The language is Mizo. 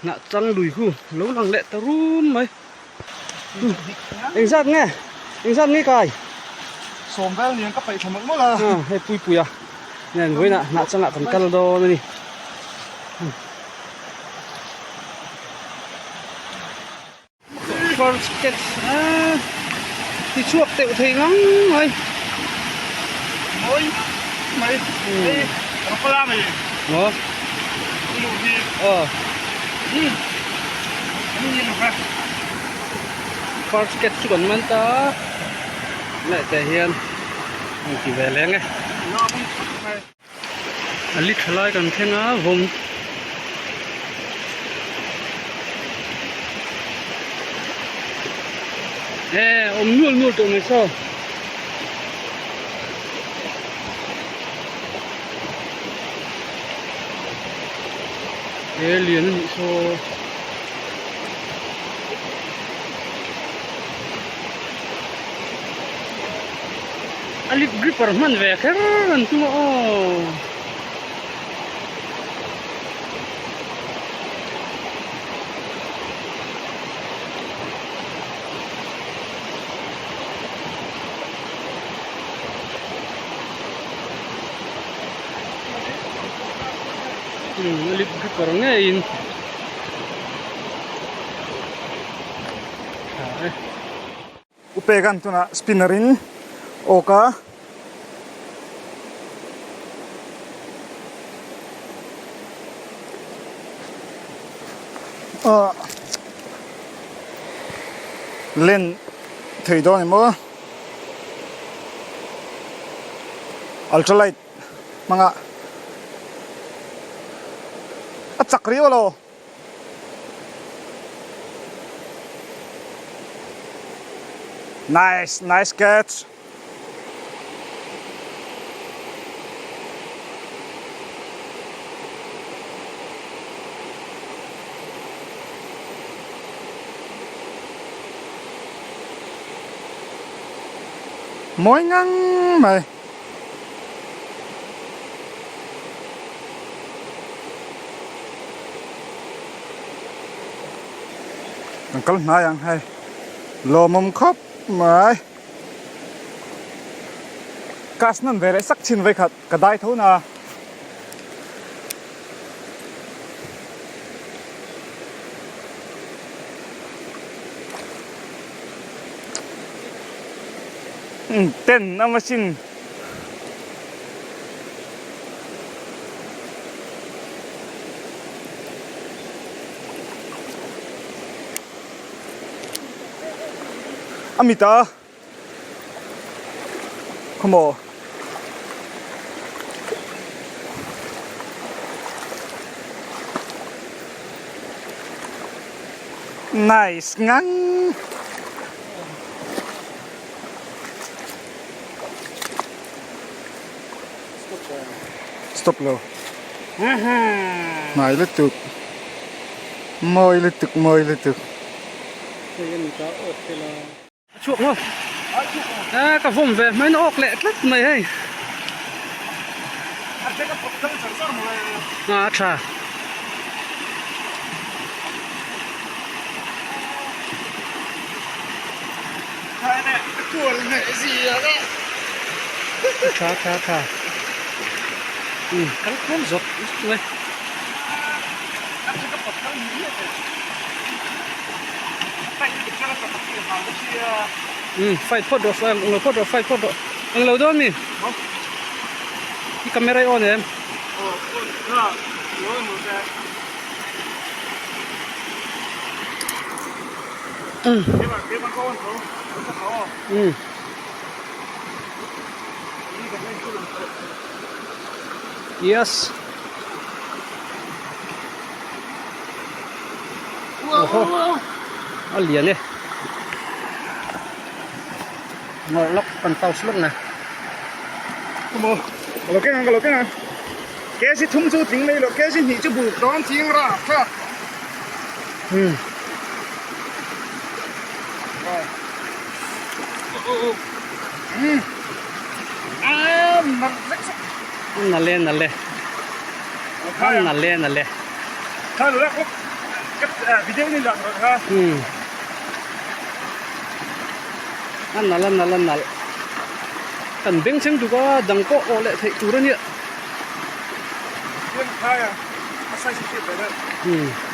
Hnah chang lui hu lo lang leh ta rum mai. Engzat nge? Engzat nge kai? Sawm vel niang ka paih thla mawlh mawlh a. Hei pui pui a. Nen vawiinah hnah changah kan kal dawn a ni. First catch a ti chhuak teuh thei ngang mai. Mawi mai. Hei rawpala mai. Maw? I luh hi. Aw. An ni lo ve. First catch chu kan man ta. Leh teh hian an ti ve leng e. A li tha lai kan thleng a vawm e awm nual nual tawh mai saw. E lian a nih saw. A lip gripper hman ve kher an tum a aw. A lip gripper ngeiin tha e. Upegan tunah spinner in awk a. Ahh len thei dawn emaw ultralight hmanga a chak riau alo. Nice, nice catch. Mawi ngang mai. Kan kal hnai ang hei lawmawm khawp mai cast nan ve leh sak chin vei khat ka dai tho na. Ten a machine a mit a khawmaw nice ngang. Stop lo. Ngai lutuk. Mawi lutuk, mawi lutuk. A chhuak maw? A ka vawm ve hmain a awk leh tlat mai hei. A tha. Tha tha tha. Kal kual zawk mai. Fight phawt rawh ang lo phawt rawh fight phawt rawh ang lo dawn mi i camera i on em Yes. Oho. A lian e. Ngawrh lawk kan pause lawk na. Mo. Lo keng ang lo keng ang. Kesi thum chu tling mai lo kesi hnih chu buk dawn ching ra kha. Nale nale nale nale. Kha lo lak lawk ka video ni lak rawh kha. Hmm. A nalh a nalh a nalh. Kan beng cheng tuk a dang pawh awh leh theih tur a nia. Hian khai a a size a hriat ve deuh. Hmm.